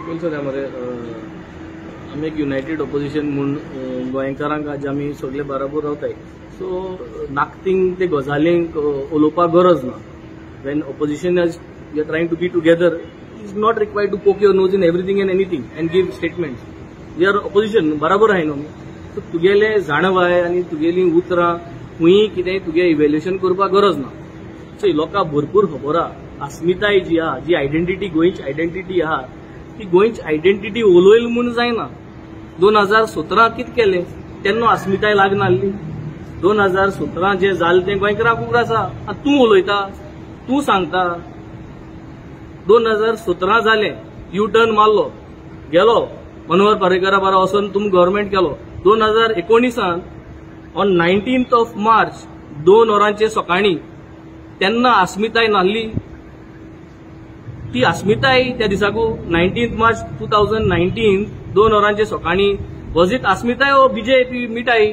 पयलीं मरे आमी एक युनायटेड ऑपोजिशन म्हूण गोंयकारांक आज आमी सगळे बराबर रावताय. सो नाकतींग ते गजालींक उलोवपाक गरज ना. When opposition is you are trying to be together, is not required to poke your nose in everything and anything and give statements. We are opposition, बराबर आहाय न्हू आमी. सो तुगेले जाणवाय आनी तुगेली उतरां खंय कितेंय तुगे इव्हेल्युएशन करपाक गरज ना. सो लोकांक भरपूर खबर आहा, अस्मिताय जी आहा, जी आयडेंटिटी, गोंयची आयडेंटिटी आहा, ती गोंयची आयडेंटिटी उलयल म्हूण जायना. 2017 कितें केलें तेन्ना अस्मिताय लागनासली. 2017 जें जालें तें गोंयकारांक खबर आसा. आतां तूं उलयता, तूं सांगता. 2017 जालें, यू टर्न मारलो, गेलो मनोहर पर्रीकरा बारा वचून तुमी गव्हर्मेंट केलो. 2019 ऑन 19 मार्च 2 वरांचे सकाळीं तेन्ना अस्मिताय नासली. ती अस्मिताय त्या दिसाकू 19 मार्च 2019 2 वरांचे सकाळीं वॉज it अस्मिताय ओ बीजेपी मिठाई?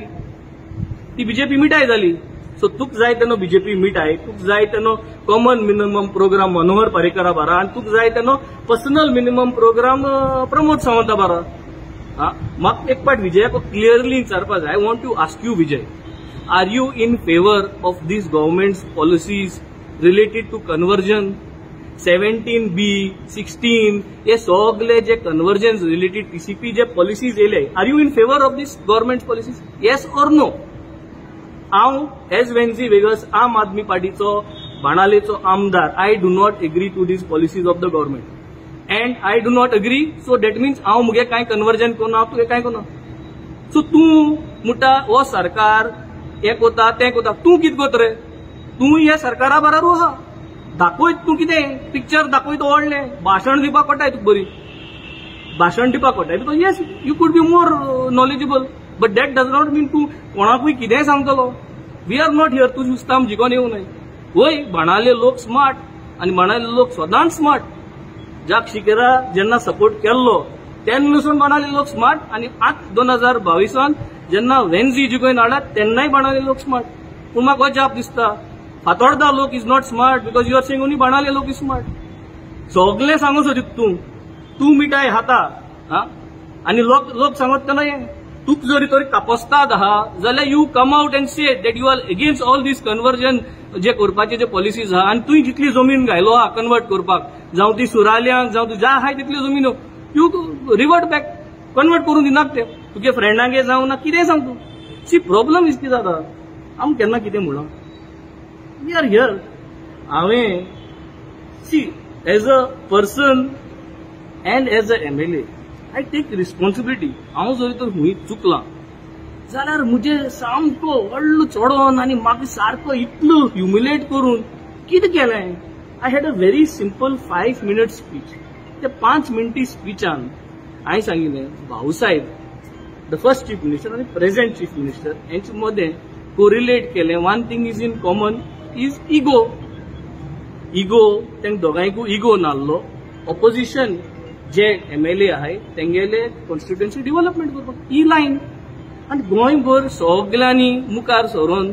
ती बीजेपी मिठाई जाली. सो तुक जाय तेन्ना बीजेपी मिठाई, तुक जाय तेन्ना कॉमन मिनिमम प्रोग्राम मनोहर पर्रीकरा बारा, आनी तुक जाय तेन्ना personal minimum programme Pramod Savanta बारा. म्हाका एक पाट विजयाक क्लियरली विचारपा जाय. I want to ask you Vijay, are you in favour of this government's policies related to conversion? 17B, 16 हे सगळे जे कन्वर्जन रिलेटेड टीसीपी जे पॉलिसीज येयले, are you in favour of this government policies, yes or no? हांव as वेन्झी vagus आम आदमी पार्टीचो बाणालेचो आमदार, I do not agree to these policies of the government and I do not agree. So that means हांव मुगे कांय conversion कोना, तुगे कांय कोना. सो तूं म्हणटा हो सरकार हें कोता तें कोता, तूं कितें कोता रे? तूं ह्या सरकारा बराबर आहा. दाखयत तूं कितें पिक्चर दाखयत, व्हडलें भाशण दिवपाक कळटाय तुका, बरी भाशण दिवपाक कळटाय, because yes you could be more knowledgeable, but that does not mean तूं कोणाकूय कितेंय सांगतलो. We are not here तूं जुस्ताम जिखोन येवं न्हय. वय बाणाले लोक स्मार्ट आनी बाणाले लोक सदांच स्मार्ट. जाक शिकेरा जेन्ना सपोर्ट केल्लो तेन्ना बाणाले लोक स्मार्ट, आनी आतां 2022 जेन्ना वेन्झी जिखोवन हाडत तेन्नाय बाणाले लोक स्मार्ट. पूण म्हाका अजाप दिसता, फातोर्डा लोक is not smart because you are saying only Benaulim लोक is smart. सगळे सांगू सोदीत तूं, तूं मिठाय खाता आनी लोक सांगत तेन्ना हें तुक जरी तरी कापस्ताद आहा जाल्यार you come out and say that you are against all these conversion जे करपाचे जे पॉलिसीज आहा. आनी तुवें जितली जमीन घायलो आहा कन्वर्ट करपाक, जावं ती सुराल्यांक, जावं तुज्या आहाय तितली जमीन you revert back, convert करून दिनाक ते तुगे फ्रेंडांगे जावं ना कितेंय सांग तूं. सी प्रॉब्लम is कितें जाता, आम केन्ना कितें म्हणलां, we are here. हांवें see as a person and as a MLA I take responsibility. हांव जरी तर खंय चुकलां जाल्यार म्हजे सामको व्हडलो चडोन आनी म्हाका सारको इतलो ह्युमिलेट करून कितें केलें? I had a very simple 5 minute speech. त्या 5 मिनटी स्पीचान हांवें सांगिल्लें, Bhausaheb the first chief minister आनी प्रेझेंट चीफ मिनिस्टर हेंचे मदें कोरिलेट केलें. One thing is in common is ego. Ego तांकां दोगांयकूय इगो नासलो. ऑपोजिशन जे एमएलए आहाय तेंगेले कॉन्स्टिट्युएन्सी डेव्हलपमेंट करपाक ही लायन. आनी गोंयभर सगल्यांनी मुखार सरून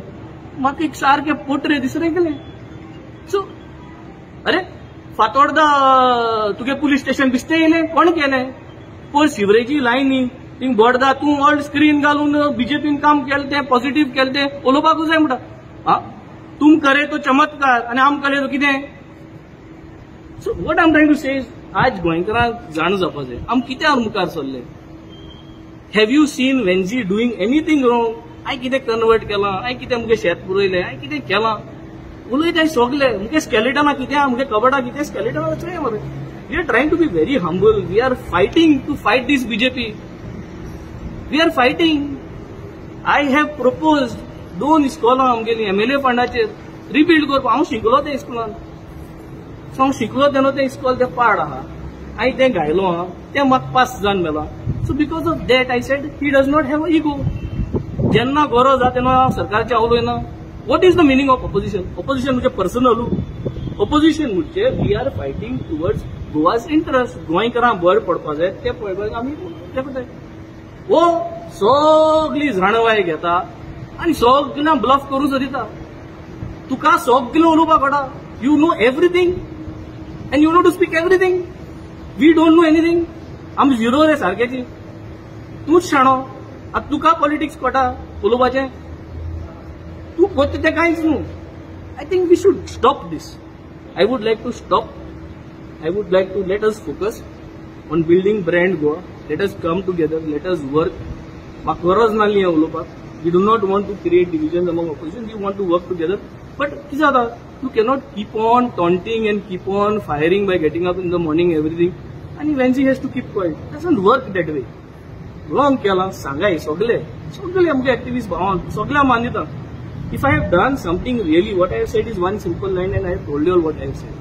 म्हाका एक सारकें पोट्रे दिसरें केलें. सो अरे फातोर्डा तुगे पुलीस स्टेशन दिसतें येयलें, कोण केलें? पयर सिवरेजी लायनी थिंग बोर्डा तूं व्हड स्क्रीन घालून बीजेपीन काम केलें तें पॉझिटिव्ह केलें तें उलोवपाकूच जाय म्हणटा. आं तुम करे तो चमत्कार आनी आम करे तो कितें? So what I am trying to say, आज गोंयकारांक जाण जावपा जाय आम कित्याक मुखार सरले. Have you seen Venzy doing anything wrong? हांवें कितें कन्वर्ट केलां, हांवें कितें मुगे शेत पुरयलें, हांवें कितें केलां? उलयता सगले मुगे स्केलेटना कितें, मुगे कबडा कितें स्केलेटना चोय मरे. We are trying to be very humble. We are fighting to fight this BJP. We are fighting. I have propose 2 इस्कॉलां आमगेलीं एमएलए फंडाचेर रिबिल्ड करपाक. हांव शिकलो त्या इस्कॉलान, सो हांव शिकलो तेन्ना तें इस्कॉल तें पाड आहा, हांवें तें घायलो आहा, तें म्हाका पास जावन मेलां. So because of that I said he does not have a ego. जेन्ना गरज आहा तेन्ना हांव सरकारचें उलयना. What is the meaning of opposition? Opposition म्हणजे पर्सनल ऑपोजिशन म्हणजे we are fighting towards Goa's interest. गोंयकारांक बरें पडपा जाय तें पळोवपाक आमी तें करताय. हो सगली जाणवाय घेता आनी सगळ्यांक ब्लफ करून सोदिता. तुका सगळें उलोवपाक कळटा, you know everything and you know to speak everything. We don't know anything. आमी झिरो रे सारकेची. तूंच शाणो, आतां तुका पॉलिटिक्स कळटा उलोवपाचें, तूं कोत्ता तें कांयच न्हू. I think we should stop this. I would like to stop. I would like to let us focus on building brand Goa. Let us come together, let us work. म्हाका गरज नासली हें उलोवपाक. We do not want to create division among opposition, we want to work together. But कितें जाता, you cannot keep on taunting and keep on firing by getting up in the morning everything आनी Venzy has to keep quiet. Doesn't work that way. Wrong केलां सांगाय सगळे सगळे आमचे activist भावांक सगळ्यांक मान दिता. If I have done something really, what I have said is one simple line and I have told you all what I have said.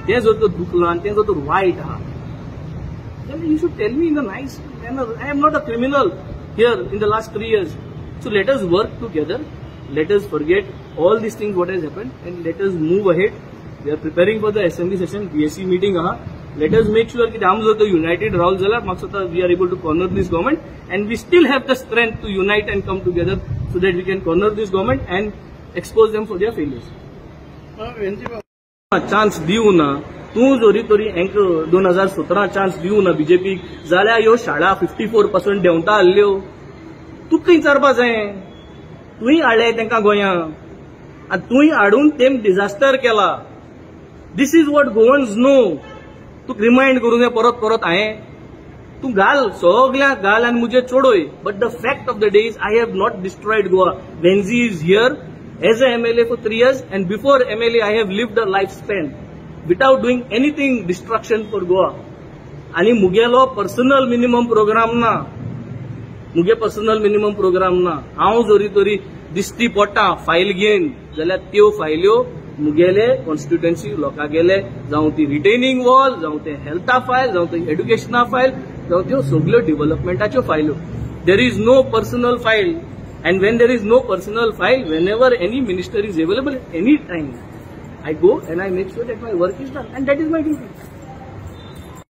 तें जर तर दुखलां आनी तें जर तर वायट आहा then you should tell me in a nice manner. I am not a criminal here in the last 3 years. So let us work together. Let us forget all these things what has happened and let us move ahead. We are preparing for the assembly session, BSc meeting आहा. Let us make sure की आम जर तर United रावल जाल्यार म्हाका दिसता we are able to corner this government and we still have the strength to unite and come together so that we can corner this government and expose them for their failures. Chance दिवं ना तूं जरी तरी हेंक 2017 chance दिवं ना बीजेपीक जाल्यार ह्यो शाळा 54% देंवता आसल्यो. तुका विचारपा जाय, तुवें हाडले तांकां गोंया आनी तुवें हाडून तेम डिझास्टर केला. This is what Goans know. तुका रिमायंड करूं जाय परत परत हांवें. तूं घाल सगळ्यांक घाल आनी मुजेर चडय, but the fact of the day is I have not destroyed Goa. Venzy is here as a MLA for 3 years and before MLA I have lived a life span without doing anything destruction for Goa. आनी मुगेलो personal minimum programme ना, मुगे personal minimum programme ना. हांव जरी तरी दिश्टी पडटा file घेवन जाल्यार त्यो फायल्यो मुगेले कॉन्स्टिट्युएन्सी लोकांगेले, जावं ती रिटेनिंग वॉल, जावं ते हेल्था फायल, जावं ते एड्युकेशना फायल, जावं त्यो सगल्यो डेव्हलपमेंटाच्यो फायल्यो. There is no personal file and when there is no personal file, whenever any minister is available any time, I go and I make sure that my work is done and that is my duty.